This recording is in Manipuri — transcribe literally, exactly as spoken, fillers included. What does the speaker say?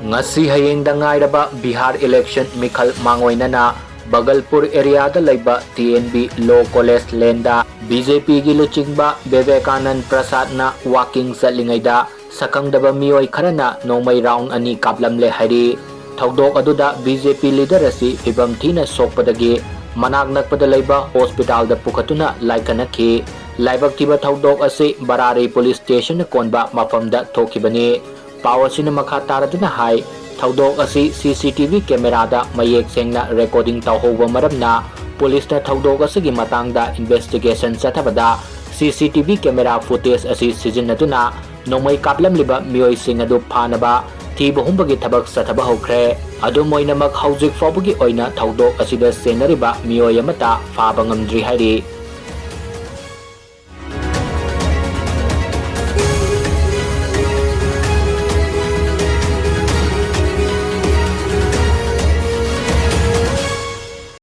ꯉꯁꯤ ꯍꯌꯦꯡꯗ ꯉꯥꯏꯔꯕ ꯕꯤꯍꯥꯔ election ꯃꯤꯈꯜ ꯃꯥꯡꯑꯣꯏꯅꯅ ꯕꯒꯜꯄꯨꯔ areaꯗ ꯂꯩꯕ T N B Law College laneꯗ B J Pꯒꯤ ꯂꯨꯆꯤꯡꯕ ꯕꯤꯕꯦꯀꯥꯅꯟꯗ ꯄ꯭ꯔꯁꯥꯗꯅ walking ꯆꯠꯂꯤꯉꯩꯗ ꯁꯛꯈꯪꯗꯕ ꯃꯤꯑꯣꯏ ꯈꯔꯅ ꯅꯣꯡꯃꯩ round ꯑꯅꯤ ꯀꯥꯞꯂꯝꯂꯦ ꯍꯥꯏꯔꯤ꯫ ꯊꯧꯗꯣꯛ ꯑꯗꯨꯗ B J P leader ꯑꯁꯤ ꯐꯤꯚꯝ ꯊꯤꯅ ꯁꯣꯛꯄꯗꯒꯤ ꯃꯅꯥꯛ ꯅꯛꯄꯗ ꯂꯩꯕ hospitalꯗ ꯄꯨꯈꯠꯇꯨꯅ ꯂꯥꯏꯀꯠꯅꯈꯤ꯫ ꯂꯥꯏꯕꯛ ꯊꯤꯕ ꯊꯧꯗꯣꯛ ꯑꯁꯤ ꯕꯔꯥꯔꯤ police stationꯅ ꯀꯣꯟꯕ ꯃꯐꯝꯗ ꯊꯣꯛꯈꯤꯕꯅꯤ꯫ ꯄꯥꯎ ꯑꯁꯤꯅ ꯃꯈꯥ ꯇꯥꯔꯗꯨꯅ ꯍꯥꯏ, ꯊꯧꯗꯣꯛ ꯑꯁꯤ C C T V cameraꯗ ꯃꯌꯦꯛ ꯁꯦꯡꯅ recording ꯇꯧꯍꯧꯕ ꯃꯔꯝꯅ policeꯅ ꯊꯧꯗꯣꯛ ꯑꯁꯤꯒꯤ ꯃꯇꯥꯡꯗ investigation ꯆꯠꯊꯕꯗ C C T V camera footage ꯑꯁꯤ ꯁꯤꯖꯤꯟꯅꯗꯨꯅ ꯅꯣꯡꯃꯩ ꯀꯥꯞꯂꯝꯂꯤꯕ ꯃꯤꯑꯣꯏꯁꯤꯡ ꯑꯗꯨ ꯐꯥꯅꯕ ꯊꯤꯕ ꯍꯨꯝꯕꯒꯤ ꯊꯕꯛ ꯆꯠꯊꯕ ꯍꯧꯈ꯭ꯔꯦ꯫ ꯑꯗꯨꯝ ꯑꯣꯏꯅꯃꯛ, ꯍꯧꯖꯤꯛ ꯐꯥꯎꯕꯒꯤ ꯑꯣꯏꯅ ꯊꯧꯗꯣꯛ ꯑꯁꯤꯗ ꯆꯦꯟꯅꯔꯤꯕ ꯃꯤꯑꯣꯏ ꯑꯃꯠꯇ ꯐꯥꯕ ꯉꯝꯗ꯭ꯔꯤ ꯍꯥꯏꯔꯤ꯫